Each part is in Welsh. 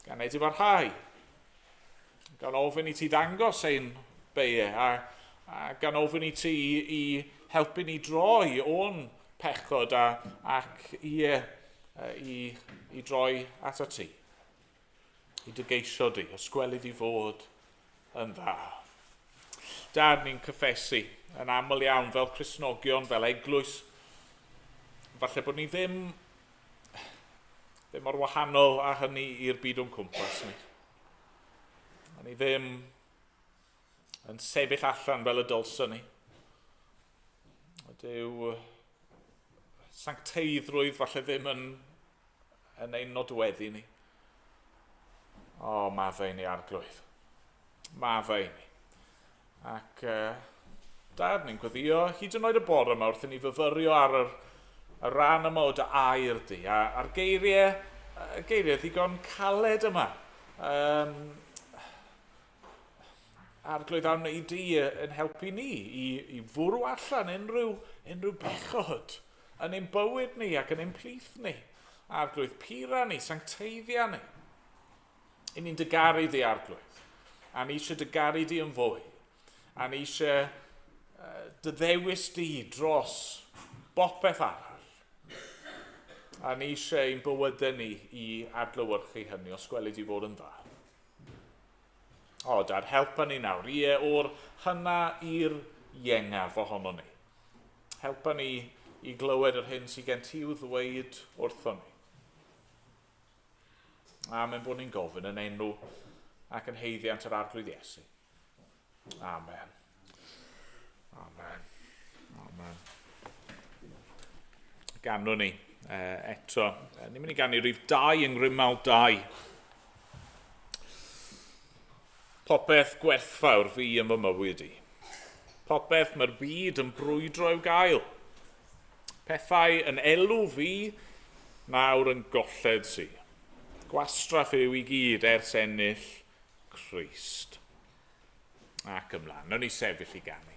Gan edifarhau. Gan ofyn i ti ddangos ein beie a, a gan ofyn i ti i helpu ni droi o'n pechod a, ac ie, i, i droi at y ti. I dy geisio di, os gweli di fod yn dda. Dad, ni'n cyffesu yn aml iawn fel Cristnogion, fel eglwys, falle bod ni ddim, ddim mor wahanol â hynny i'r byd o'n cwmpas ni. A ni ddim yn sefyll allan fel y dylswn ni. Dyw sancteiddrwydd falle ddim yn, yn ein nodweddu ni. O, maddau ni arglwydd. Maddau ni. Ac uh, dad, ni'n gweddio hyd yn oed y bore yma wrth i ni fyfyrio ar yr, y rhan yma o dy air di, a, a'r geiriau, y geiriau ddigon caled yma. Um, Arglwydd, a wnei di yn helpu ni i, i fwrw allan unrhyw, unrhyw bechod yn ein bywyd ni ac yn ein plith ni. Arglwydd, pura ni, sancteiddia ni. I ni'n dy garu di, Arglwydd. A ni eisiau dy garu di yn fwy. A ni eisiau dy ddewis di dros bopeth arall. A ni eisiau ein bywydau ni i adlewyrchu hynny, os gweli di fod yn dda. O, dad, helpa ni nawr. Ie, o'r hynna i'r iengaf ohono ni. Helpa ni i glywed yr hyn sydd gen ti i'w ddweud wrthon ni. Amen bod ni'n gofyn yn enw ac yn heiddiant yr Arglwydd Iesu. Amen. Amen. Amen. Ganwn ni eto. Ni'n mynd i ganu rhif 2 yng Ngrymawl 2. Popeth gwerthfawr fi yn fy mywyd i. Popeth mae'r byd yn brwydro i'w gael. Pethau yn elw fi nawr yn golled si. Gwastraff yw i gyd ers ennill Crist. Ac ymlaen, nawn ni sefyll i ganu.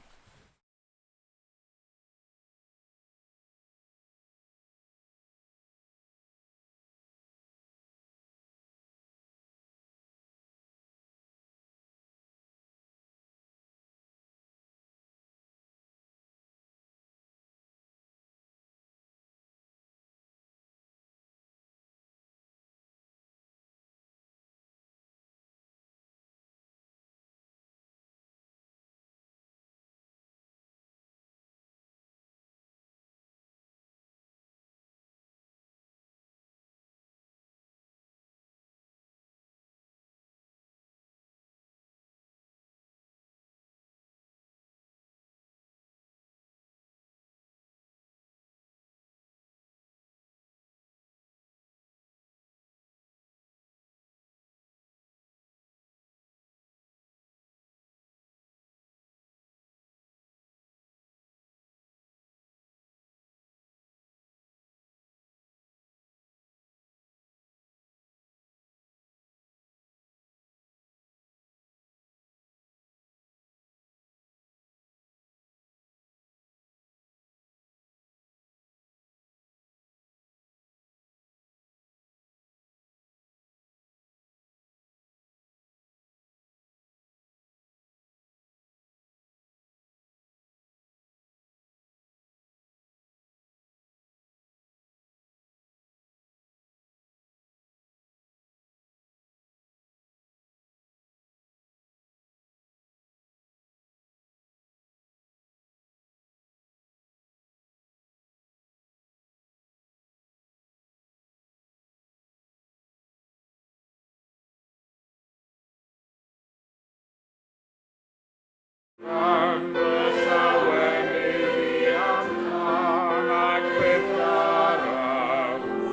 Gan fy llawenydd i am can ac fe'th garaf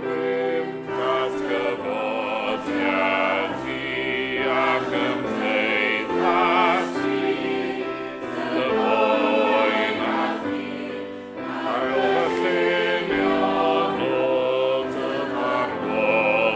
Ddim datgyfodiad ti ac ymddeithas ti, dy boen a thi, Ail fy llunio nod y farwolaeth.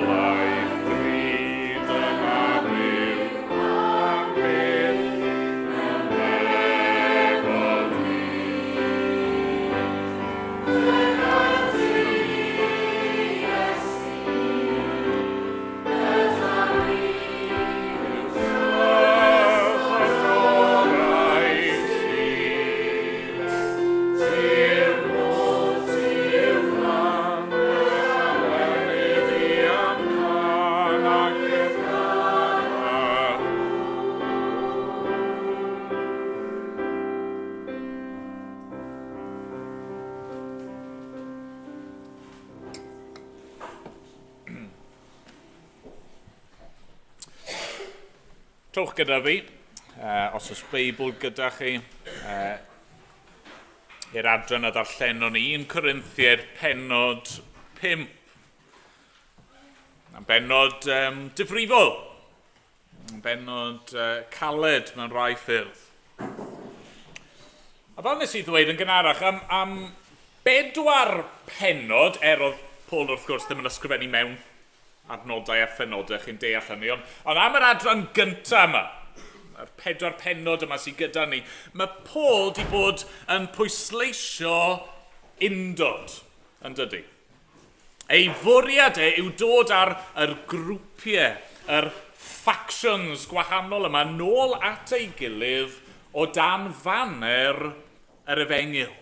Trowch gyda fi, os oes Beibl gyda chi, i'r adran a ddarllenon ni, 1 Corinthiaid pennod 5. Mae'n bennod difrifol, mae'n bennod caled mewn rhai ffyrdd. A fel nes i ddweud yn gynharach, am bedwar pennod, er oedd Paul wrth gwrs ddim yn ysgrifennu mewn adnodau a phenodau, chi'n deall hynny, ond am yr adran gyntaf yma, yr pedwar pennod yma sydd gyda ni, mae Paul di bod yn pwysleisio undod, yn dydy? Ei fwriad e yw dod ar yr grwpiau, yr factions gwahanol yma nôl at ei gilydd o dan faner yr efengyl.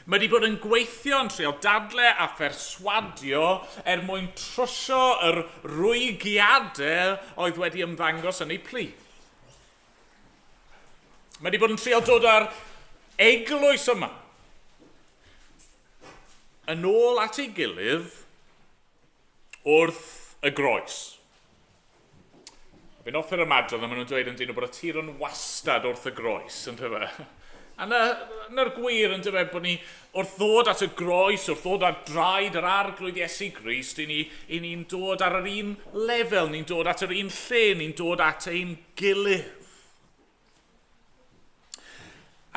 Mae wedi bod yn gweithio yn trio dadle a pherswadio er mwyn trwsio yr rwygiadau oedd wedi ymddangos yn eu plith. Mae wedi bod yn trio dod â'r eglwys yma yn ôl at ei gilydd wrth y groes. Fi'n hoffi'r ymadrodd, maen nhw'n dweud yn dyn nhw bod y tir yn wastad wrth y groes, yn dyfe? A 'na'r gwir, yn dyfe, bod ni wrth ddod at y groes, wrth ddod ar draed yr Arglwydd Iesu Grist, i ni, i ni'n dod ar yr un lefel, ni'n dod at yr un lle, ni'n dod at ein gilydd.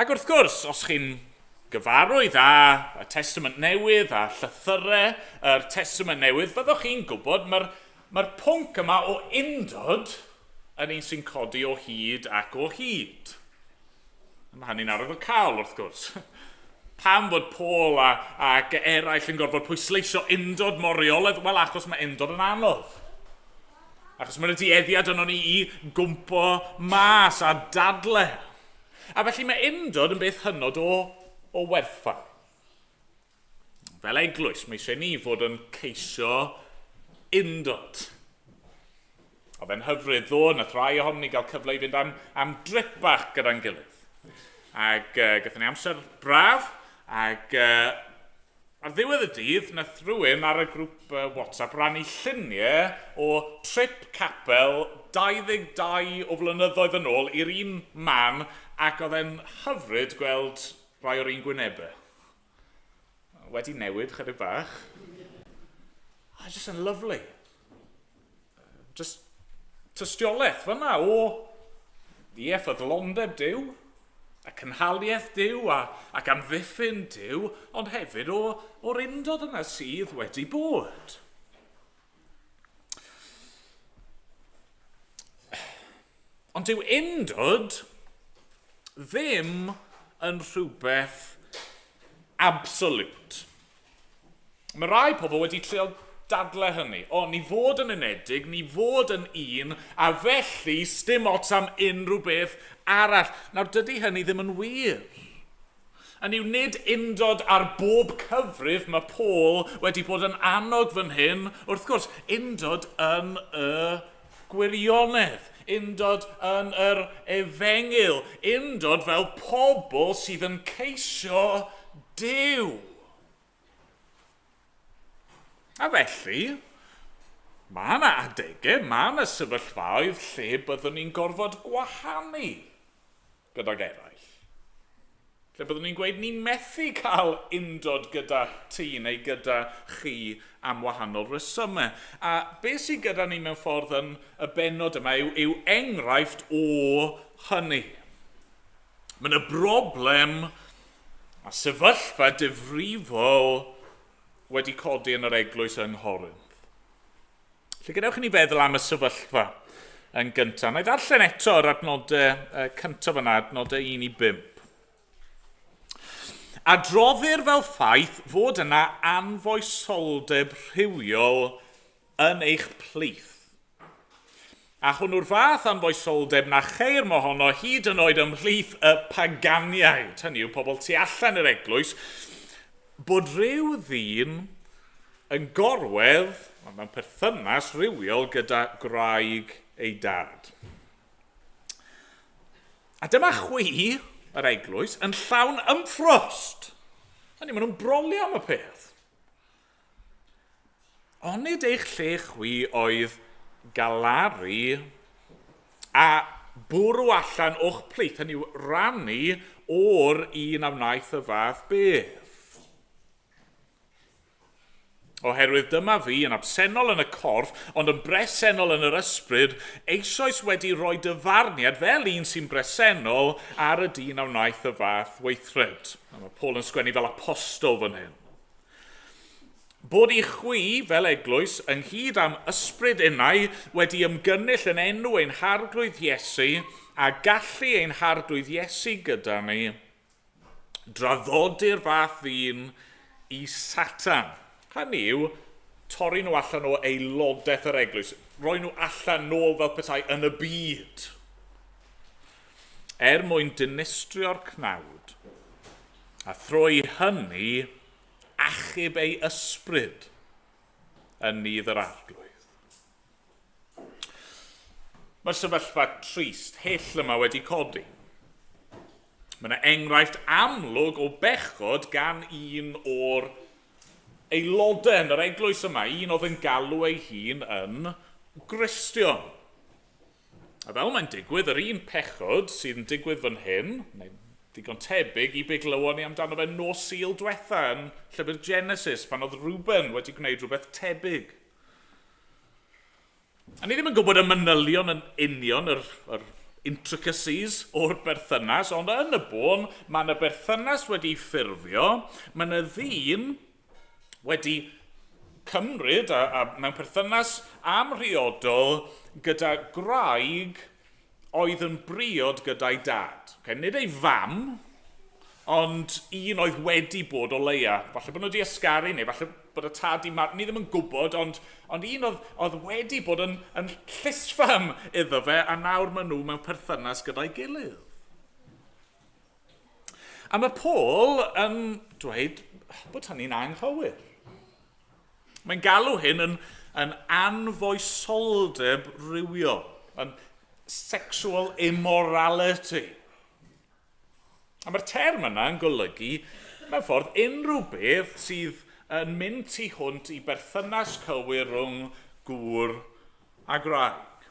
Ac wrth gwrs, os chi'n gyfarwydd â y Testament Newydd a llythyrau yr Testament Newydd, byddwch chi'n gwybod mae'r mae pwnc yma o undod yn un sy'n codi o hyd ac o hyd. Mae hynny'n arwyddocaol, wrth gwrs. Pam fod Paul a, ac eraill yn gorfod pwysleisio undod mor reolaidd? Wel, achos mae undod yn anodd. Achos mae'n dueddiad yno ni i gwmpo mas a dadle. A felly mae undod yn beth hynod o, o werthfawr. Fel eglwys, mae eisiau ni fod yn ceisio undod. Oedd e'n hyfryd ddo, nath rai ohonom ni gael cyfle i fynd am, am drip bach gyda'n gilydd. Ac gathon ni amser braf, ac ar ddiwedd y dydd, nath rhywun ar y grŵp WhatsApp rannu lluniau o trip capel 22 o flynyddoedd yn ôl i'r un man, ac oedd e'n hyfryd gweld rhai o'r un gwynebau. Wedi newid chydig bach. Oh, just yn lovely. Just tystiolaeth fyna o ie, ffyddlondeb Duw, a cynhaliaeth Duw a, ac amddiffyn Duw, ond hefyd o, o'r undod yna sydd wedi bod. Ond dyw undod ddim yn rhywbeth absolute. Mae rai pobl wedi trio dadle hynny. O, ni fod yn unedig, ni fod yn un, a felly sdim ots am unrhyw beth arall. Nawr, dydy hynny ddim yn wir. Hynny yw, nid undod ar bob cyfrif mae Paul wedi bod yn annog fan hyn. Wrth gwrs, undod yn y gwirionedd, undod yn yr efengyl, undod fel pobl sydd yn ceisio Duw. A felly, mae yna adegau, mae yna sefyllfaoedd lle byddwn ni'n gorfod gwahanu gydag eraill. Lle byddwn ni'n gweud ni methu cael undod gyda ti neu gyda chi am wahanol resymau. A beth sydd gyda ni mewn ffordd yn y bennod yma yw, yw enghraifft o hynny. Mae yna broblem a sefyllfa difrifol wedi codi yn yr eglwys yng Nghorinth. Felly gadewch i ni feddwl am y sefyllfa yn gyntaf. Na i ddarllen eto yr adnodau cyntaf yna, adnodau 1 i 5. Adroddir fel ffaith fod yna anfoesoldeb rhywiol yn eich plith. A hwnnw'r fath anfoesoldeb na cheir mohono hyd yn oed ymhlith y paganiaid, hynny yw pobl tu allan i'r eglwys, bod rhyw ddyn yn gorwedd mewn perthynas rywiol gyda gwraig ei dad. A dyma chwi, yr eglwys, yn llawn ymffrost. Hynny, maen nhw'n brolio am y peth. Onid eich lle chwi oedd galaru a bwrw allan o'ch plith, hynny yw rannu o'r un a wnaeth y fath beth? Oherwydd dyma fi yn absennol yn y corff, ond yn bresennol yn yr ysbryd, eisoes wedi rhoi dyfarniad fel un sy'n bresennol ar y dyn a wnaeth y fath weithred. A mae Paul yn sgwennu fel apostol fan hyn. Bod i chwi, fel eglwys, ynghyd â'm ysbryd innau, wedi ymgynnull yn enw ein Harglwydd Iesu, a gallu ein Harglwydd Iesu gyda ni, draddodi'r fath ddyn i Satan. Hynny yw, torri nhw allan o aelodaeth yr eglwys, rhoi nhw allan nôl fel petai yn y byd, er mwyn dinistrio'r cnawd, a thrwy hynny achub ei ysbryd yn nydd yr Arglwydd. Mae'r sefyllfa trist, hyll yma wedi codi. Mae yna enghraifft amlwg o bechod gan un o'r aelodau yn yr eglwys yma, un oedd yn galw ei hun yn Gristion. A fel mae'n digwydd, yr un pechod sydd yn digwydd fan hyn, neu digon tebyg i be glywon ni amdano fe nos Sul diwetha yn llyfr Genesis, pan oedd Reuben wedi gwneud rhywbeth tebyg. A ni ddim yn gwybod y manylion yn union, yr, yr intricacies o'r berthynas, ond yn y bôn, mae yna berthynas wedi ffurfio, mae yna ddyn wedi cymryd a, a mewn perthynas amhriodol gyda gwraig oedd yn briod gyda'i dad. Okay, nid ei fam, ond un oedd wedi bod o leia. Falle bod nhw wedi ysgaru neu falle bod y tad di marw, ni ddim yn gwybod, ond, ond un oedd, oedd wedi bod yn, yn llysfam iddo fe, a nawr maen nhw mewn perthynas gyda'i gilydd. A mae Paul yn dweud bod hynny'n anghywir. Mae'n galw hyn yn, yn anfoesoldeb rhywiol, yn sexual immorality. A mae'r term yna yn golygu, mewn ffordd, unrhyw beth sydd yn mynd tu hwnt i berthynas cywir rhwng gŵr a gwraig.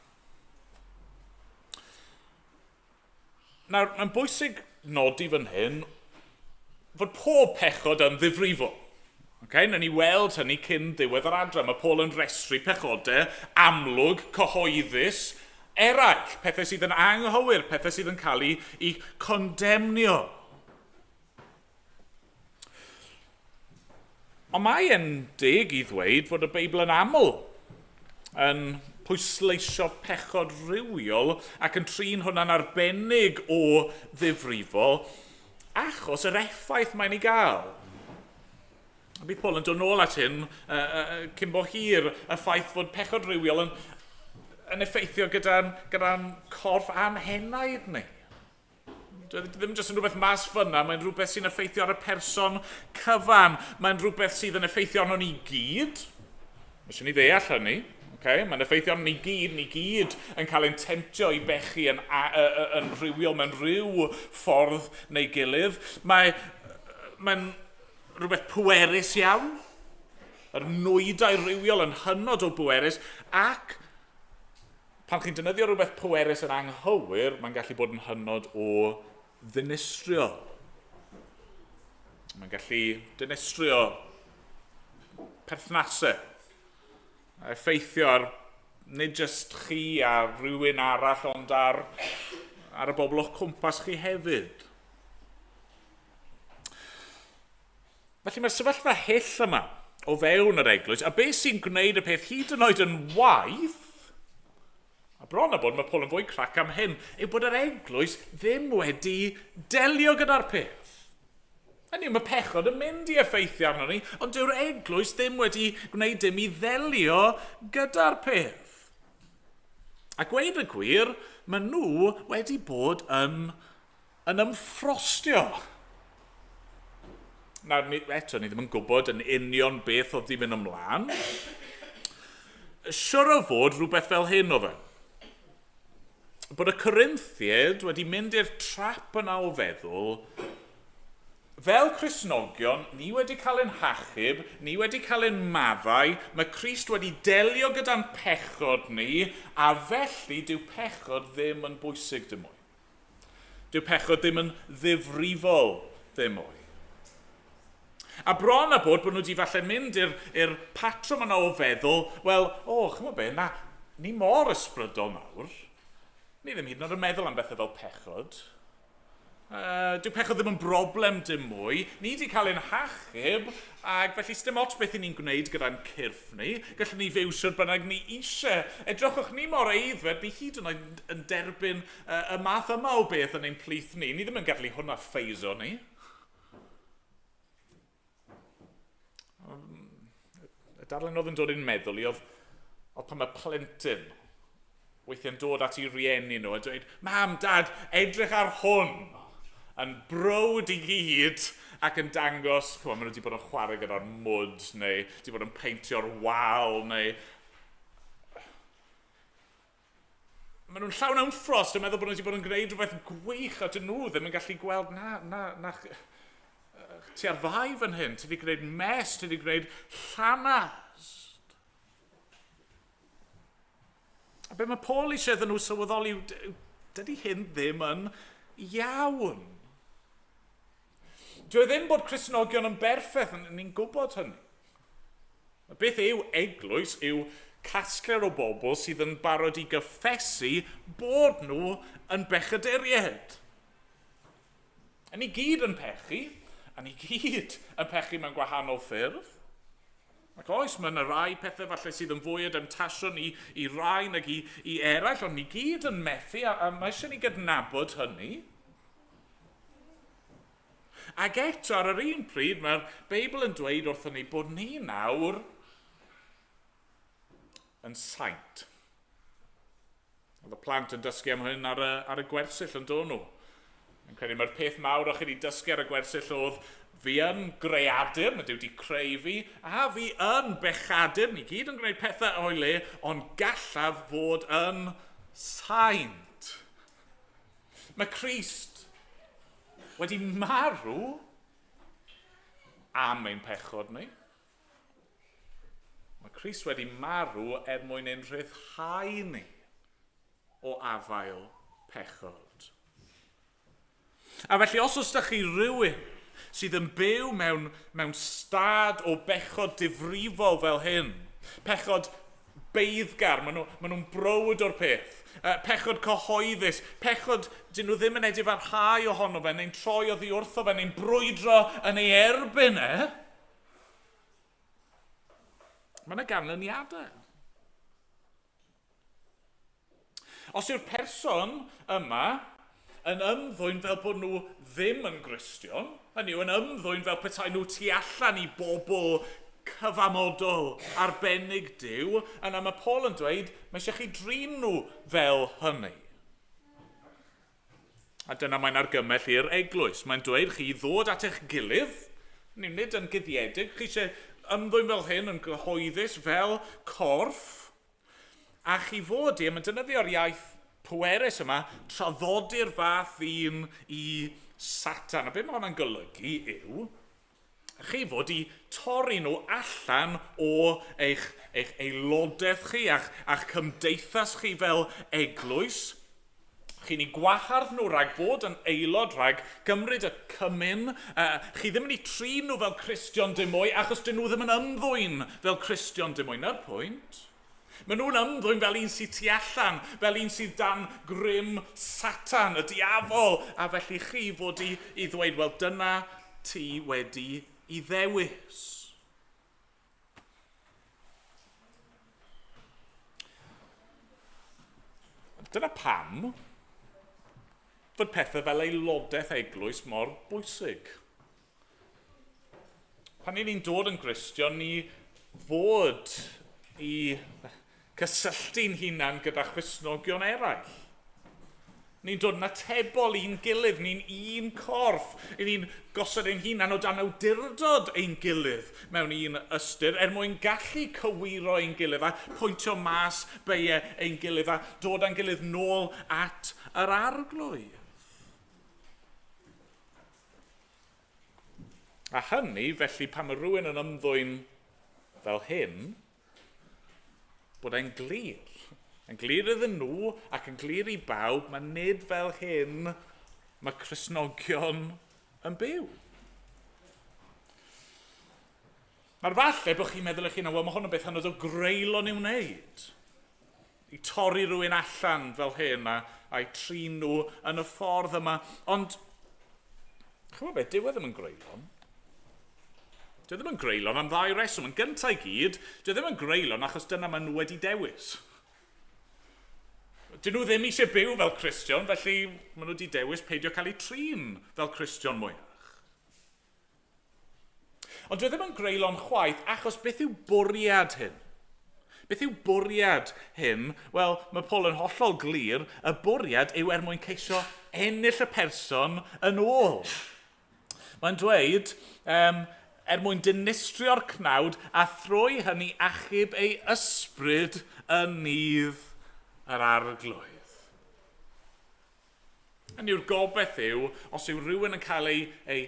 Nawr, mae'n bwysig nodi fan hyn fod pob pechod yn ddifrifol. Okay? Nawn ni weld hynny cyn diwedd yr adran. Mae Paul yn rhestru pechodau amlwg, cyhoeddus, eraill. Pethau sydd yn anghywir, pethau sydd yn cael eu, eu condemnio. Ond mae e'n deg i ddweud fod y Beibl yn aml yn pwysleisio pechod rhywiol ac yn trin hwnna'n arbennig o ddifrifol achos yr effaith mae'n ei gael. A bydd Paul yn dod nôl at hyn uh, uh, cyn bo hir, y ffaith fod pechod rhywiol yn, yn effeithio gyda'n gyda corff a'n henaid ni. Dwi e ddim jyst yn rhywbeth mas fyna, mae'n rhywbeth sy'n effeithio ar y person cyfan. Mae'n rhywbeth sydd yn effeithio arno ni gyd. Mae eisiau ni ddeall hynny. Okay? Mae'n effeithio arno ni gyd, ni gyd yn cael ein temtio i bechu yn, a, a, yn rhywiol mewn rhyw ffordd neu gilydd. Mae, mae'n rhywbeth pwerus iawn. Yr nwydau rhywiol yn hynod o bwerus ac Pan chi'n defnyddio rhywbeth pwerus yn anghywir, mae'n gallu bod yn hynod o ddinistriol. Mae'n gallu dinistrio perthnasau, a effeithio ar nid jyst chi a rhywun arall, ond ar, ar y bobl o'ch cwmpas chi hefyd. Felly mae'r sefyllfa hyll yma o fewn yr eglwys, a beth sy'n gwneud y peth hyd yn oed yn waeth, a bron a bod mae Paul yn fwy crac am hyn, yw bod yr eglwys ddim wedi delio gyda'r peth. Hynny yw, mae pechod yn mynd i effeithio arno ni, ond dyw'r eglwys ddim wedi gwneud dim i ddelio gyda'r peth. A gweud y gwir, maen nhw wedi bod yn, yn ymffrostio. Nawr, ni, eto, ni ddim yn gwybod yn union beth oedd di mynd ymlaen. Siwr o fod rhywbeth fel hyn o fe. Bod y Corinthiaid wedi mynd i'r trap yna o feddwl, fel Cristnogion, ni wedi cael ein hachub, ni wedi cael ein maddau, mae Crist wedi delio gyda'n pechod ni, a felly dyw pechod ddim yn bwysig dim mwy. Dyw pechod ddim yn ddifrifol ddim mwy. A bron a bod bod nhw wedi falle mynd i'r patrwm yna o feddwl, wel, o, oh, chymod be, na, ni mor ysbrydol nawr. Ni ddim hyd yn oed yn meddwl am bethau fel pechod. Dyw pechod ddim yn broblem dim mwy. Ni wedi cael ein hachub, ac felly sdim ots beth i ni'n gwneud gyda'n cyrff ni. Gallwn ni fyw sut bynnag ni eisiau. Edrychwch ni mor aeddfed, ni hyd yn oed yn derbyn y math yma o beth yn ein plith ni. Ni ddim yn gadael i hwnna ffeiso ni. Y darlun oedd yn dod i'n meddwl i oedd, oedd pan mae plentyn weithiau'n dod at ei rieni nhw a dweud, Mam, Dad, edrych ar hwn! Yn browd i gyd ac yn dangos, chymod, maen nhw wedi bod yn chwarae gyda'r mwd neu wedi bod yn peintio'r wal neu... Maen nhw'n llawn ymffrost yn meddwl bod nhw wedi bod yn gwneud rhywbeth gwych a dyn nhw ddim yn gallu gweld na, na, na, ti ar fai fan hyn, ti wedi gwneud mes, ti wedi gwneud llanast. A be mae Paul eisiau iddyn nhw sylweddoli yw, dydy hyn ddim yn iawn. Dwi e ddim bod Cristnogion yn berffaith, ni'n gwybod hynny. Beth yw eglwys yw casgliad o bobl sydd yn barod i gyffesu bod nhw yn bechaduriaid. A ni gyd yn pechu, a ni gyd yn pechu mewn gwahanol ffyrdd. Ac oes, mae yna rai pethau falle sydd yn fwy o demtasiwn i, i rai nag i, i eraill, ond ni gyd yn methu, a, a mae eisiau ni gydnabod hynny. Ac eto, ar yr un pryd, mae'r Beibl yn dweud wrthon ni bod ni nawr yn saint. Oedd y plant yn dysgu am hyn ar y, ar y gwersyll yn dod nhw. Yn credu mae'r peth mawr o'ch chi wedi dysgu ar y gwersyll oedd fi yn greadur, mae Duw wedi creu fi, a fi yn bechadur, ni gyd yn gwneud pethau o'i le, ond gallaf fod yn saint. Mae Crist wedi marw am ein pechod ni. Mae Crist wedi marw er mwyn ein rhyddhau ni o afael pechod. A felly os oes da chi rhywun sydd yn byw mewn, mewn stad o bechod difrifol fel hyn, pechod beiddgar, maen nhw'n nhw, nhw browd o'r peth, pechod cyhoeddus, pechod dyn nhw ddim yn edifarhau ohono fe, neu'n troi oddi wrtho fe, neu'n brwydro yn ei erbyn e, mae yna ganlyniadau. Os yw'r person yma yn ymddwyn fel bod nhw ddim yn Gristion, hynny yw yn ymddwyn fel petai nhw tu allan i bobl cyfamodol arbennig Duw, yna mae Paul yn dweud, mae eisiau chi drin nhw fel hynny. A dyna mae'n argymell i'r eglwys. Mae'n dweud chi ddod at eich gilydd, nid yn guddiedig, chi eisiau ymddwyn fel hyn yn gyhoeddus fel corff, A chi fod i, a mae'n defnyddio'r iaith pwerus yma, traddodi'r fath ddyn i Satan. A beth mae hwnna'n golygu yw, chi fod i torri nhw allan o eich, eich aelodaeth chi a'ch, a'ch cymdeithas chi fel eglwys. Chi'n eu gwahardd nhw rhag bod yn aelod, rhag gymryd y cymun. Chi ddim yn eu trin nhw fel Cristion dim mwy, achos dyn nhw ddim yn ymddwyn fel Cristion dim mwy. Na'r pwynt. Maen nhw'n ymddwyn fel un sydd tu allan, fel un sydd dan grym Satan, y diafol, a felly chi fod i, i ddweud, wel dyna ti wedi i ddewis. Dyna pam fod pethau fel aelodaeth eglwys mor bwysig. Pan ni'n dod yn Gristion, ni fod i cysylltu'n hunan gyda Christnogion eraill. Ni'n dod yn atebol i'n gilydd, ni'n un corff. Ni'n gosod ein hunan o dan awdurdod ein gilydd mewn un ystyr er mwyn gallu cywiro ein gilydd a pwyntio mas beiau ein gilydd a dod â'n gilydd nôl at yr Arglwydd. A hynny, felly, pan mae rhywun yn ymddwyn fel hyn, bod e'n glir. Yn glir iddyn nhw ac yn glir i bawb, mae nid fel hyn mae Cristnogion yn byw. Nawr falle bod chi'n meddwl eich hunan, wel mae hwn yn beth hynod o greulon i'w wneud. I torri rhywun allan fel hyn a, a'i trin nhw yn y ffordd yma. Ond, chymod beth, dyw e ddim yn greulon. Dyw e ddim yn greulon am ddau reswm. Yn gyntaf i gyd, dyw e ddim yn greulon achos dyna maen nhw wedi dewis. Dyn nhw ddim eisiau byw fel Cristion, felly maen nhw wedi dewis peidio cael eu trin fel Cristion mwyach. Ond dwi e ddim yn greulon chwaith, achos beth yw bwriad hyn? Beth yw bwriad hyn? Wel, mae Paul yn hollol glir, y bwriad yw er mwyn ceisio ennill y person yn ôl. Mae'n dweud, er mwyn dinistrio'r cnawd a thrwy hynny achub ei ysbryd yn nydd yr Arglwydd. Hynny yw'r gobaith yw, os yw rhywun yn cael ei, ei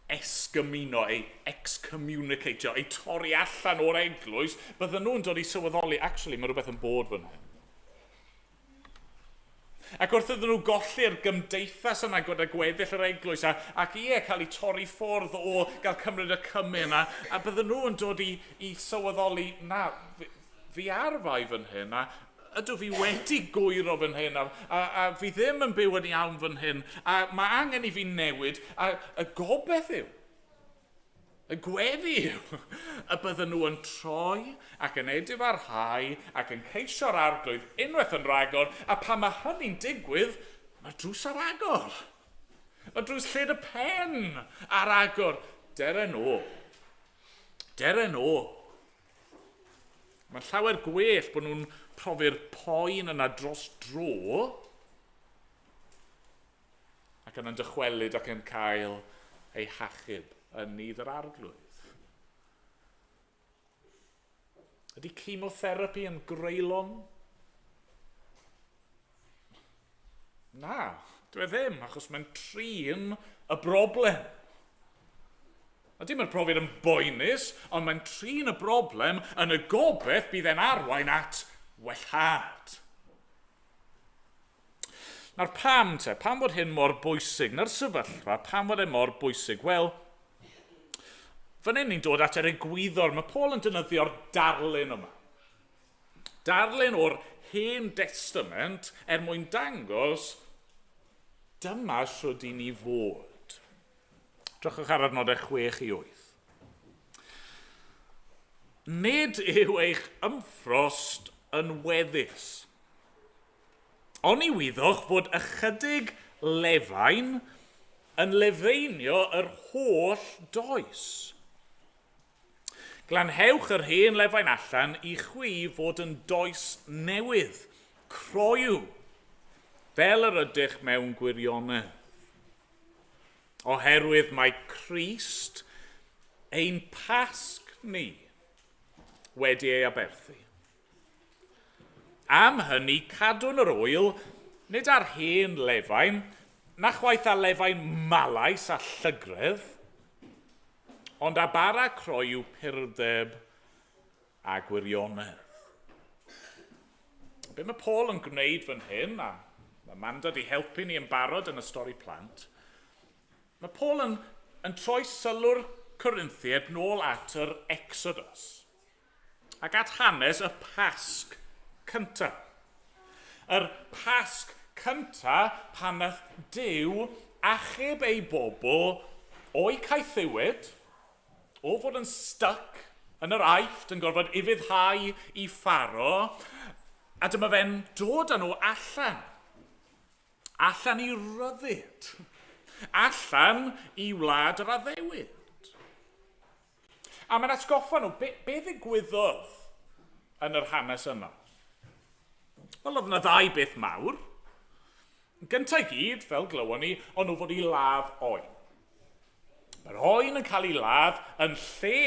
esgymuno, ei excommunicatio, ei torri allan o'r eglwys, bydden nhw'n dod i sylweddoli, actually, mae rhywbeth yn bod fan hyn. Ac wrth iddyn nhw golli'r gymdeithas yna gyda gweddill yr eglwys a, ac ie, cael eu torri ffwrdd o gael cymryd y cymun a, a bydden nhw'n dod i, i sylweddoli, na, fi, fi ar fai fan hyn a ydw fi wedi gwyro fan hyn a, a, a fi ddim yn byw yn iawn fan hyn a mae angen i fi newid a y gobeith yw, y gweddi yw, y bydden nhw yn troi ac yn edifarhau ac yn ceisio'r Arglwydd unwaith yn rhagor, a pan mae hynny'n digwydd, mae'r drws ar agor. Mae drws lled y pen ar agor. Dere nôl. Dere nôl. Mae'n llawer gwell bod nhw'n profi'r poen yna dros dro ac yna'n dychwelyd ac yn cael ei hachub yn nydd yr Arglwydd. Ydy chemotherapy yn greulon? Na, dwi e ddim, achos mae'n trin y broblem. A dim yr profiad yn boenus, ond mae'n trin y broblem yn y gobeith bydd e'n arwain at wellhad. Nawr pam te? Pam fod hyn mor bwysig? Na'r sefyllfa, pam fod e mor bwysig? Wel, fan hyn ni'n dod at yr egwyddor. Mae Paul yn defnyddio'r darlun yma. Darlun o'r Hen Destament er mwyn dangos dyma shwd i ni fod. Drychwch ar adnodau 6 i 8. Nid yw eich ymffrost yn weddus. Oni wyddoch fod ychydig lefain yn lefeinio yr holl does? Glanhewch yr hen lefain allan i chwi fod yn does newydd, croyw, fel yr ydych mewn gwirionedd. Oherwydd mae Crist, ein Pasg ni, wedi ei aberthu. Am hynny, cadwn yr ŵyl, nid ar hen lefain, na chwaith â lefain malais a llygredd, ond â bara croyw purdeb a gwirionedd. Be mae Paul yn gwneud fan hyn, a mae Amanda di helpu ni yn barod yn y stori plant, mae Paul yn, yn troi sylw'r Corinthiaid nôl at yr Exodus. Ac at hanes y Pasg cyntaf. Yr Pasg cyntaf pan nath Duw achub ei bobl o'i caethiwed, o fod yn stuck yn yr Aifft yn gorfod ufuddhau i Pharo, a dyma fe'n dod â nhw allan. Allan i ryddid. Allan i wlad yr addewid. A mae'n atgoffa nhw, be, be ddigwyddodd yn yr hanes yna? Wel, oedd yna ddau beth mawr. Gyntaf i gyd, fel glywon ni, o'n nhw fod i ladd oen. Mae'r oen yn cael ei ladd yn lle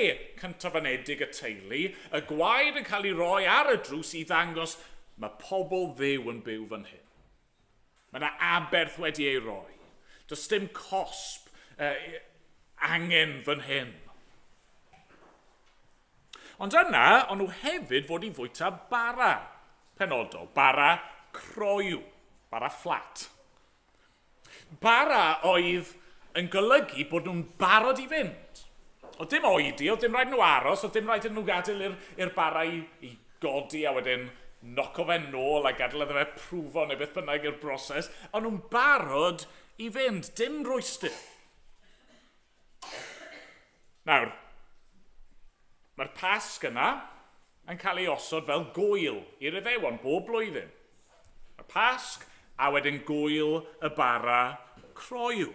cyntaf-anedig y teulu, y gwaed yn cael ei roi ar y drws i ddangos mae pobl Dduw yn byw fan hyn. Mae yna aberth wedi ei roi. Does dim cosb angen fan hyn. Ond yna, o'n nhw hefyd fod i fwyta bara penodol, bara croyw, bara fflat. Bara oedd yn golygu bod nhw'n barod i fynd. Oedd dim oedi, oedd dim rhaid nhw aros, oedd dim rhaid iddyn nhw gadael i'r bara i godi a wedyn noco fe nôl a gadael iddo fe prwfo neu beth bynnag yw'r broses. O'n nhw'n barod i fynd, dim rwystr. Nawr, mae'r Pasg yna yn cael ei osod fel gwyl i'r Iddewon bob blwyddyn. Y Pasg a wedyn gwyl y bara croyw.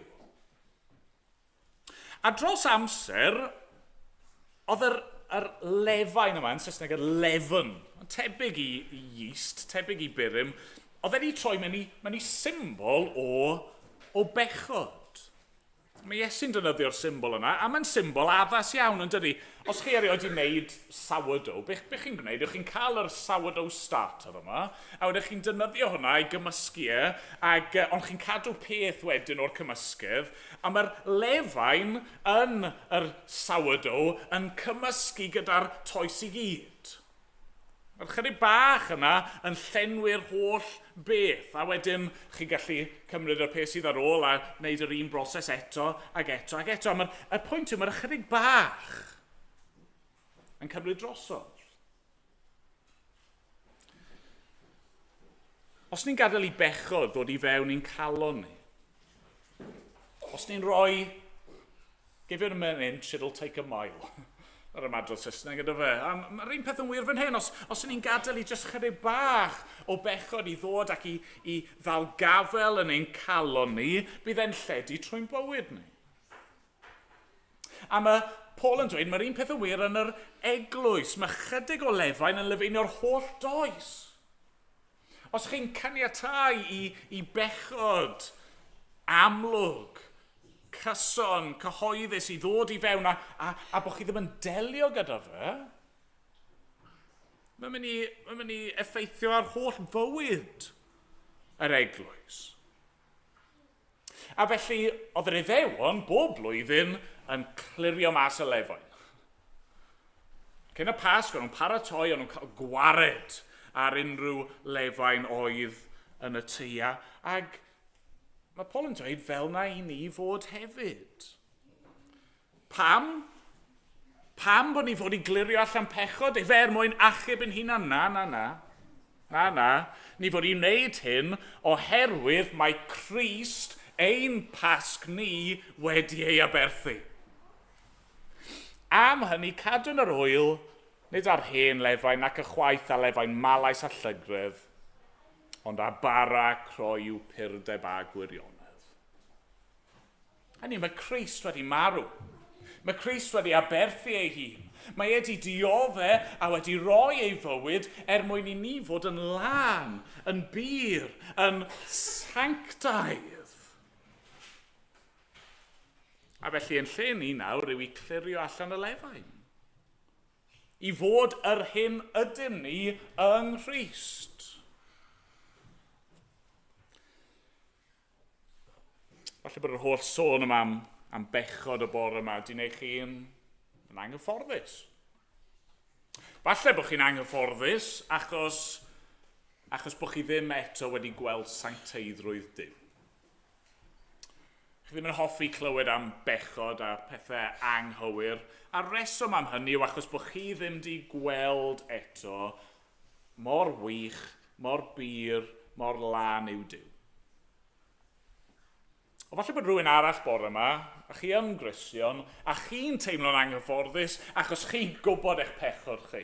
A dros amser, oedd yr lefain yma, yn Saesneg y leaven, tebyg i yeast, tebyg i burum, oedd wedi troi mewn i symbol o bechod. Mae Iesu'n defnyddio'r symbol yna, a mae'n symbol addas iawn, yn dydi? Os chi erioed 'di wneud sourdough, be chi'n gwneud yw chi'n cael yr sourdough starter yma, a wedyn chi'n defnyddio hwnna i gymysgu e, ag, ond chi'n cadw peth wedyn o'r cymysgedd, a mae'r lefain yn yr sourdough yn cymysgu gyda'r toes i gyd. Mae'r chydig bach yna yn llenwi'r holl beth, a wedyn chi'n gallu cymryd y peth sydd ar ôl a wneud yr un broses eto ac eto ac eto. A y pwynt yw, mae'r ychydig bach yn cymryd drosodd. Os ni'n gadael i bechod ddod i fewn i'n calon ni, os ni'n rhoi "Give it an inch, it'll take a mile." Yr ymadrodd Saesneg ydy fe. A mae'r un peth yn wir fan hyn. Os ni'n gadael i jyst chydig bach o bechod i ddod ac i ddal gafel yn ein calon ni, bydd e'n lledu trwy'n bywyd ni. A mae Paul yn dweud, mae'r un peth yn wir yn yr eglwys. Mae chydig o lefain yn lefeinio'r holl does. Os chi'n caniatáu i bechod amlwg, cyson, cyhoeddus i ddod i fewn a bod chi ddim yn delio gyda fe, mae'n mynd i effeithio ar holl fywyd yr eglwys. A felly, oedd yr Iddewon bob blwyddyn yn clirio mas y lefain. Cyn y Pasg, o'n nhw'n paratoi, o'n nhw'n cael gwared ar unrhyw lefain oedd yn y tŷ. Ag mae Paul yn dweud fel na i ni fod hefyd. Pam? Pam bod ni fod i glirio allan pechod? Efe er mwyn achub yn hunan? Na, na, na. Na, na. Ni fod i wneud hyn oherwydd mae Crist, ein Pasg ni, wedi ei aberthu. Am hynny, cadwn yr ŵyl, nid ar hen lefain nac ychwaith â lefain malais a llygredd, ond â bara croyw purdeb a gwirionedd. Hynny, mae Crist wedi marw. Mae Crist wedi aberthu ei hun. Mae wedi diodde a wedi rhoi ei fywyd er mwyn i ni fod yn lân, yn bur, yn sanctaidd. A felly yn lle ni nawr yw i clirio allan y lefain. I fod yr hyn ydym ni yng Nghrist. Falle bod yr holl sôn yma am bechod y bore yma wedi gwneud chi'n yn anghyfforddus. Falle bod chi'n anghyfforddus achos bod chi ddim eto wedi gweld sancteiddrwydd Duw. Chi ddim yn hoffi clywed am bechod a pethau anghywir, a reswm am hynny yw achos bod chi ddim wedi gweld eto mor wych, mor bur, mor lân yw Duw. O falle bod rhywun arall bore yma, a chi yn Gristion, a chi'n teimlo'n anghyfforddus achos chi'n gwybod eich pechod chi.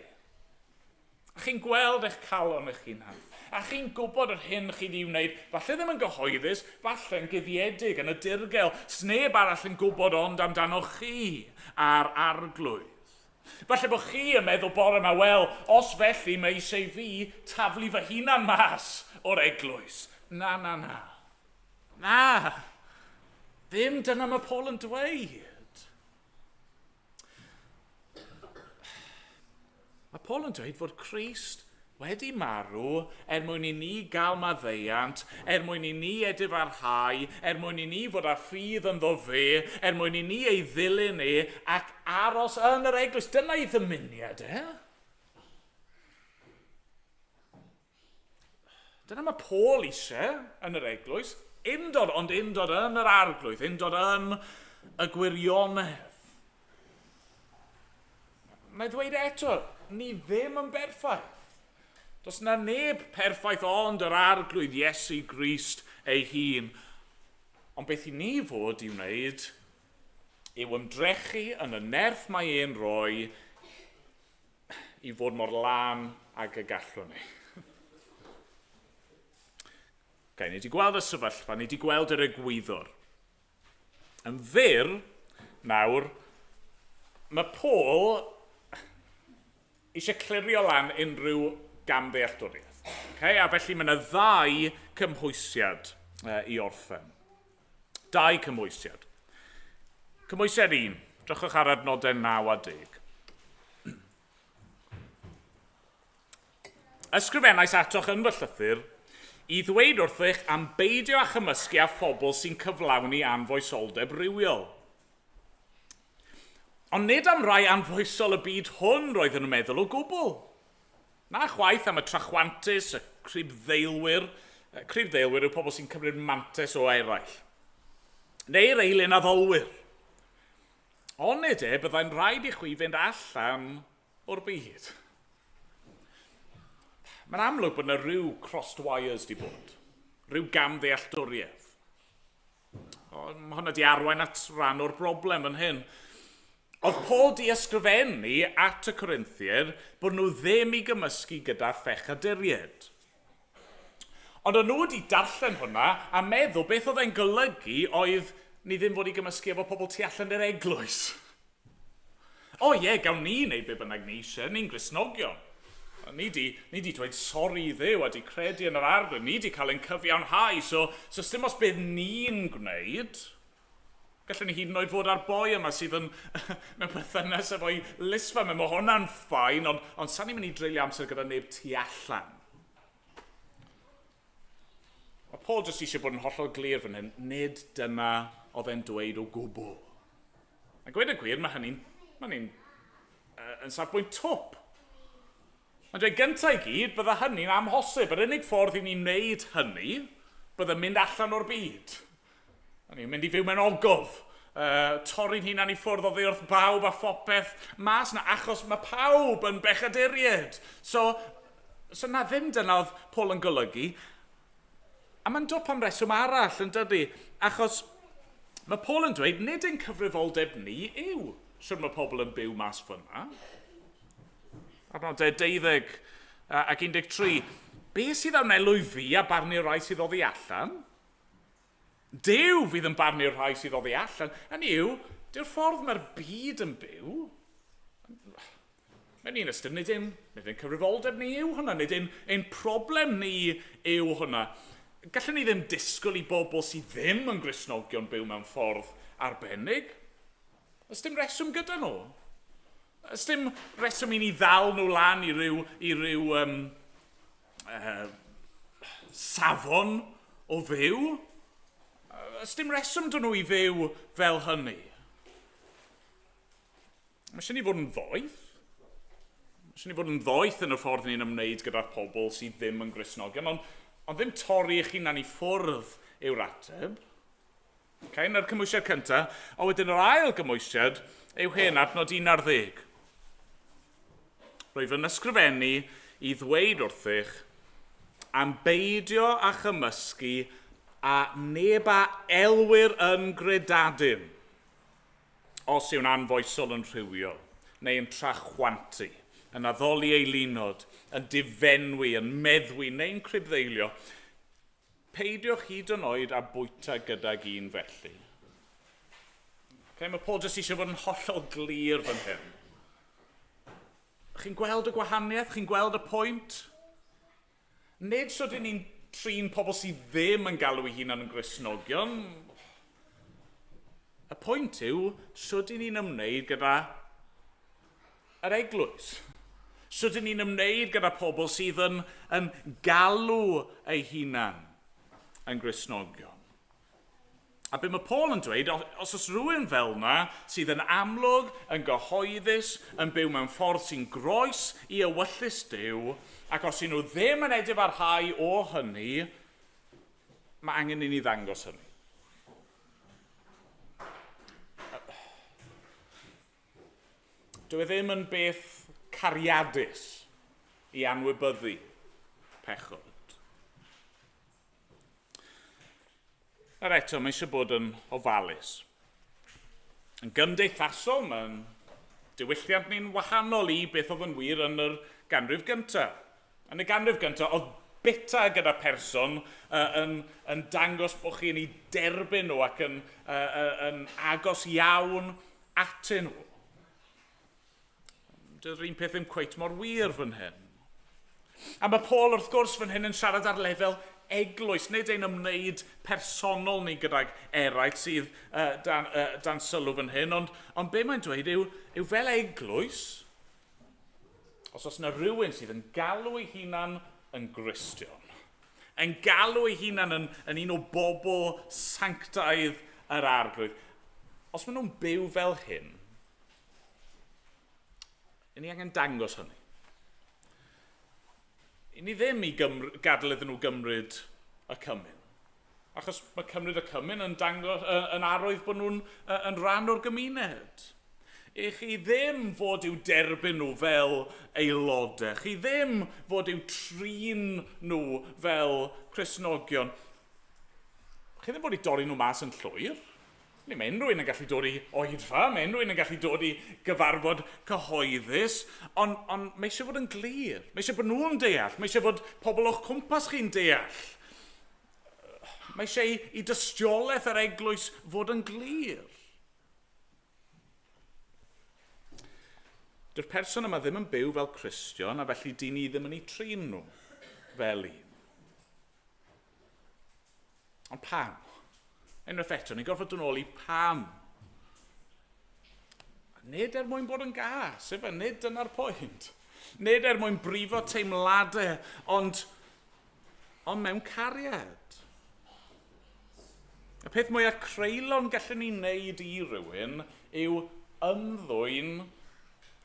A chi'n gweld eich calon eich hunan. A chi'n gwybod yr hyn chi wedi wneud, falle ddim yn gyhoeddus, falle yn guddiedig, yn y dirgel. Sneb arall yn gwybod ond amdano chi a'r Arglwydd. Falle bod chi yn meddwl bore yma, wel, os felly mae eisiau fi taflu fy hunan mas o'r eglwys. Na, na, na. Na! Ddim dyna mae Paul yn dweud. Mae Paul yn dweud fod Crist wedi marw er mwyn i ni gael maddeuant, er mwyn i ni edifarhau, er mwyn i ni fod â ffydd ynddo fe, er mwyn i ni ei ddilyn e ac aros yn yr eglwys. Dyna ei ddymuniad e. Dyna mae Paul eisiau yn yr eglwys. Undod, ond undod yn yr arglwydd, undod yn y gwirionedd. Mae ddweud eto, ni ddim yn berffaith. Does na neb perffaith ond yr arglwydd Iesu Grist ei hun. Ond beth i ni fod i wneud yw ymdrechu yn y nerth mae e'n rhoi i fod mor lân ag y gallwn ni. Okay, ni wedi gweld y sefyllfa, ni wedi gweld yr egwyddor. Yn fyr, nawr, mae Paul eisiau clirio lan unrhyw gamddealltwriaeth. Okay? A felly mae yna ddau cymhwysiad i orffen. Dau cymhwysiad. Cymhwysiad 1. Drychwch ar adnodau 9 a 10. Ysgrifennais atoch yn fy llythyr i ddweud wrthych am beidio â chymysgu â phobl sy'n cyflawni anfoesoldeb rhywiol. Ond nid am rai anfoesol y byd hwn roeddwn yn meddwl o gwbl. Na chwaith am y trachwantus, y cribddeilwyr. Cribddeilwyr yw pobl sy'n cymryd mantais o eraill. Neu'r eilun addolwyr. Onid e, byddai'n rhaid i chwi fynd allan o'r byd. Mae'n amlwg bod yna rhyw crossed wires di bod. Rhyw gamddealltwriaeth. O, mae hwnna di arwain at ran o'r broblem fan hyn. Oedd Paul di ysgrifennu at y Corinthiaid bod nhw ddim i gymysgu gyda phechaduriaid. Ond o'n nhw wedi darllen hwnna a meddwl beth oedd e'n golygu oedd ni ddim fod i gymysgu efo pobl tu allan i'r eglwys. O ie, gawn ni wneud be bynnag ni eisiau, ni'n Gristnogion. Ni di, ni di dweud sori i Dduw a di credu yn yr arglwydd, ni di cael ein cyfiawnhau, so, so dim os beth ni'n gwneud. Gallwn ni hyd yn oed fod â'r boi yma sydd yn mewn perthynas efo'i lysfam, mae hwnna'n ffain, ond, ond sa'n ni'n mynd i dreulio amser gyda neb tu allan. Mae Paul jyst eisiau bod yn hollol glir fan hyn, nid dyna oedd e'n dweud o gwbl. A gweud y gwir, mae hynny'n mae hynny'n yn safbwynt twp. Mae'n dweud gyntaf i gyd, bydde hynny'n amhosib. Yr unig ffordd i ni wneud hynny, bydde mynd allan o'r byd. O'n i'n mynd i fyw mewn ogof, torri'n hunan i ffwrdd oddi wrth bawb a phopeth mas na, achos mae pawb yn bechaduriaid. So, so na ddim dyna oedd Paul yn golygu. A mae'n dwp am reswm arall, yn dydy? Achos mae Paul yn dweud, nid ein cyfrifoldeb ni yw sut mae pobl yn byw mas fyna. Adnodau 12 ac 13. Be sydd a wnelo i fi a barnu'r rhai sydd oddi allan? Duw fydd yn barnu'r rhai sydd oddi allan. Hynny yw, dyw'r ffordd mae'r byd yn byw, mewn un ystyr, nid ein, nid ein cyfrifoldeb ni yw hwnna, nid ein, ein problem ni yw hwnna. Gallwn ni ddim disgwyl i bobl sydd ddim yn Gristnogion byw mewn ffordd arbennig. Oes dim reswm gyda nhw. Oes dim reswm i ni ddal nhw lan i ryw, i ryw um, safon o fyw. Oes dim reswm dyn nhw i fyw fel hynny. Mae eisiau ni fod yn ddoeth. Mae eisiau ni fod yn ddoeth yn y ffordd ni'n ymwneud gyda'r pobl sydd ddim yn Gristnogion, ond, ond ddim torri eich hunan i ffwrdd yw'r ateb. Okay, na'r cymwysiad cyntaf. A wedyn yr ail gymwysiad yw hyn, adnod 11. Rwyf yn ysgrifennu i ddweud wrthych am beidio â chymysgu a neb a elwir yn gredadun, os yw'n anfoesol yn rhywiol, neu yn trachwantu, yn addoli eilunod, yn difenwi, yn meddwi, neu'n cribddeilio. Peidiwch hyd yn oed â bwyta gydag un felly. Okay, mae Paul jyst eisiau bod yn hollol glir fan hyn. Chi'n gweld y gwahaniaeth? Chi'n gweld y pwynt? Nid sut ni'n trin pobl sydd ddim yn galw eu hunan yn Gristnogion. Y pwynt yw, sut ni'n ymwneud gyda yr eglwys? Sut ni'n ymwneud gyda pobl sydd yn galw eu hunan yn Gristnogion? A be mae Paul yn dweud, os oes rhywun fel yna sydd yn amlwg, yn gyhoeddus, yn byw mewn ffordd sy'n groes i ewyllys Duw, ac os y'n nhw ddim yn edifarhau o hynny, mae angen i ni ddangos hynny. Dyw e ddim yn beth cariadus i anwybyddu pechod. Er eto, mae eisiau bod yn ofalus. Yn gymdeithasol, mae'n diwylliant ni'n wahanol i beth oedd yn wir yn yr ganrif gyntaf. Yn y ganrif gyntaf, oedd bita gyda person yn dangos bod chi'n ei derbyn nhw ac yn agos iawn atyn nhw. Dydy'r un peth ddim cweit mor wir fan hyn. A mae Paul wrth gwrs fan hyn yn siarad ar lefel eglwys, nid ein ymwneud personol ni gydag eraill sydd dan sylw fan hyn, ond be mae'n dweud yw fel eglwys, os oes yna rhywun sydd yn galw ei hunan yn Gristion, yn galw ei hunan yn un o bobl sanctaidd yr Arglwydd, os maen nhw'n byw fel hyn, ni angen dangos hynny. I ni ddim i gadael iddyn nhw gymryd y cymun. Achos mae cymryd y cymun yn arwydd bod nhw'n yn rhan o'r gymuned. I chi ddim fod i'w derbyn nhw fel aelodau. Chi ddim fod i'w trin nhw fel Cristnogion. Chi ddim fod i dorri nhw mas yn llwyr. Ni, mae unrhyw un yn gallu dod i oedfa, mae unrhyw un yn gallu dod i gyfarfod cyhoeddus, ond mae eisiau fod yn glir. Mae eisiau bod nhw'n deall, mae eisiau bod pobl o'ch cwmpas chi'n deall. Mae eisiau i dystiolaeth yr eglwys fod yn glir. Dyw'r person yma ddim yn byw fel Cristion, a felly dyn ni ddim yn eu trin nhw fel un. Ond pam? Unwaith eto, ni'n gorfod dod nôl i pam. Nid er mwyn bod yn gas, efe, nid dyna'r pwynt. Nid er mwyn brifo teimladau, ond mewn cariad. Y peth mwyaf creulon gallwn ni wneud i rywun yw ymddwyn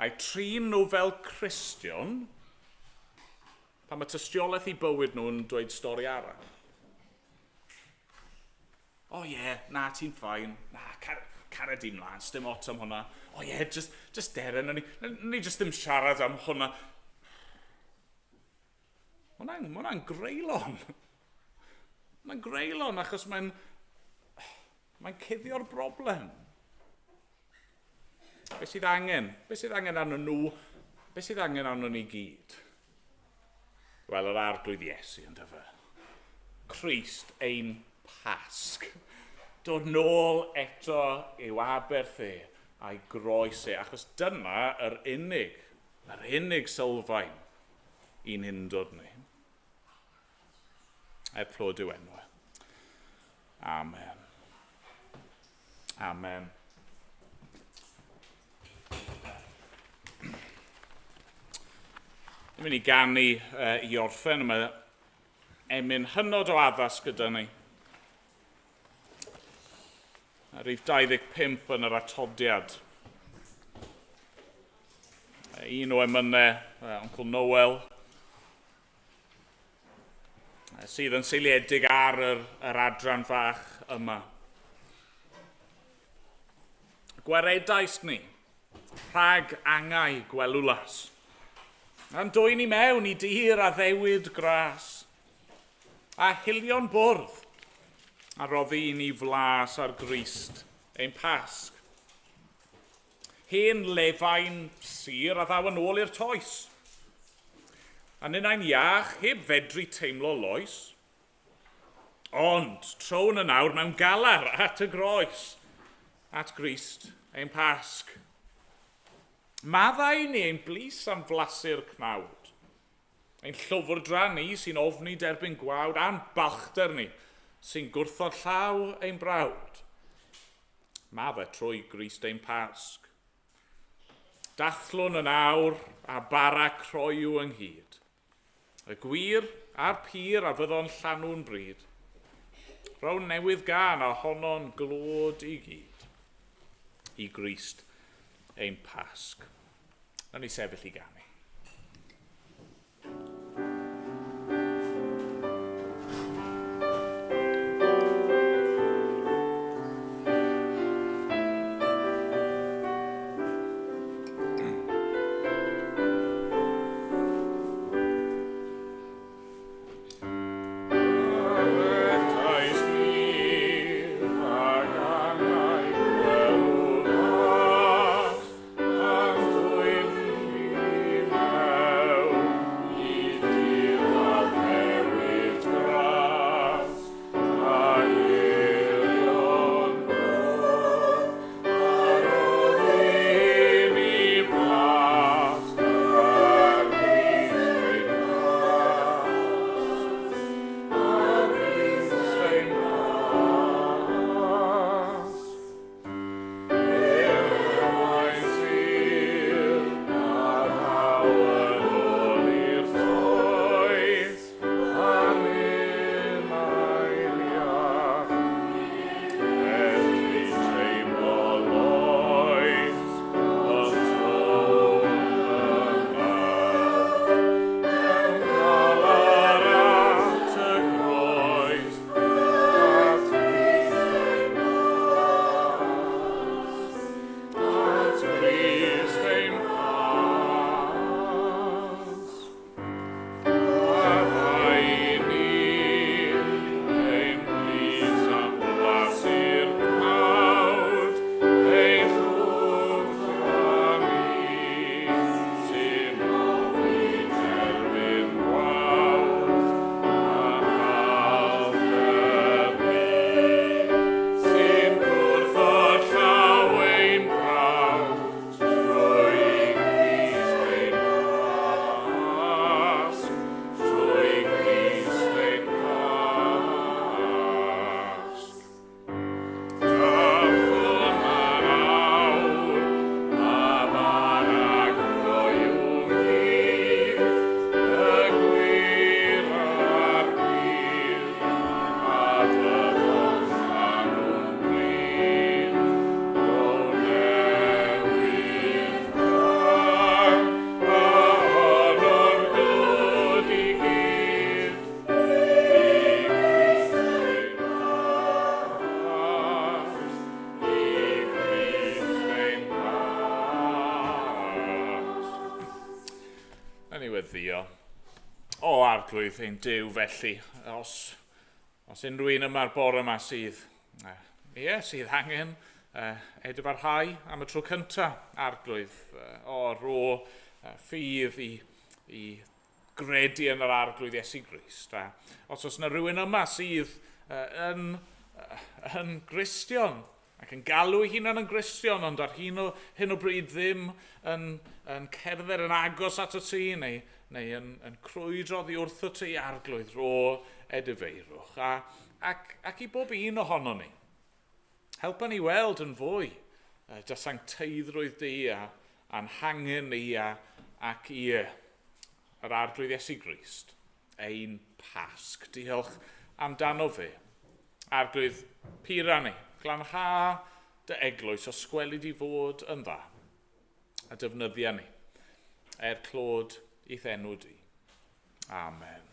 a'i trin nhw fel Cristion pan mae tystiolaeth i bywyd nhw'n dweud stori arall. O ie, yeah, na, ti'n fine. Na, cara di mlaen, sdim ots am hwnna. O ie, yeah, just dere, na ni just ddim siarad am hwnna. Ma' hwnna'n greulon. Mae'n greulon achos mae'n cuddio'r broblem. Be sydd angen? Be sydd angen arno nhw? Be sydd angen arno ni gyd? Wel, yr Arglwydd Iesu, yndyfe. Crist ein Pasg. Dod nôl eto i'w aberth e a'i groes e, achos dyna yr unig sylfaen i'n hundod ni. Er clod i'w enw. Amen. Amen. Ni'n mynd i ganu i orffen. Mae emyn hynod o addas gyda ni. A rhif 25 yn yr atodiad. Un o emynau Uncle Noel, sydd yn seiliedig ar yr adran fach yma. Gwaredais ni rhag angau gwelwlas. A'n dwyn i mewn i dir addewid gras, a hilion bwrdd, a roddi i ni flas ar Grist ein Pasg. Hen lefain sur a ddaw yn ôl i'r toes. A ninnau'n iach, heb fedru teimlo loes. Ond trown yn awr mewn galar at y groes, at Grist ein Pasg. Maddau ni ein blys am flasu'r cnawd. Ein llwfrdra ni sy'n ofni derbyn gwawd, a'n balchder ni sy'n gwrthod llaw ein brawd. Mae fe trwy Grist ein Pasg. Dathlwn yn awr a bara croyw ynghyd. Y gwir a'r pur a fyddo'n llanw'n bryd. Rhown newydd gân a honno'n glod i gyd. I Grist ein Pasg. Nawn ni sefyll i ganu. Arglwydd ein Duw felly, os, os unrhyw un yma'r bore yma sydd, ie, sydd angen edifarhau am y tro cyntaf, Arglwydd, o ro ffydd i, i gredu yn yr Arglwydd Iesu Grist. A os oes yna rhywun yma sydd yn, yn Gristion, ac yn galw ei hunan yn Gristion, ond ar hyn o, hyn o bryd ddim yn, yn cerdded yn agos at y ti, neu, neu yn, yn crwydro oddi wrth y ti, Arglwydd, ro edifeirwch. A, ac, ac i bob un ohono ni, helpa ni weld yn fwy dy sancteiddrwydd di a, a'n hangen ni a, ac ie, yr Arglwydd Iesu Grist, ein Pasg. Diolch amdano fe. Arglwydd, pura ni, glanha dy eglwys os gweli di fod yn dda, a defnyddia ni, er clod i'th enw di. Amen.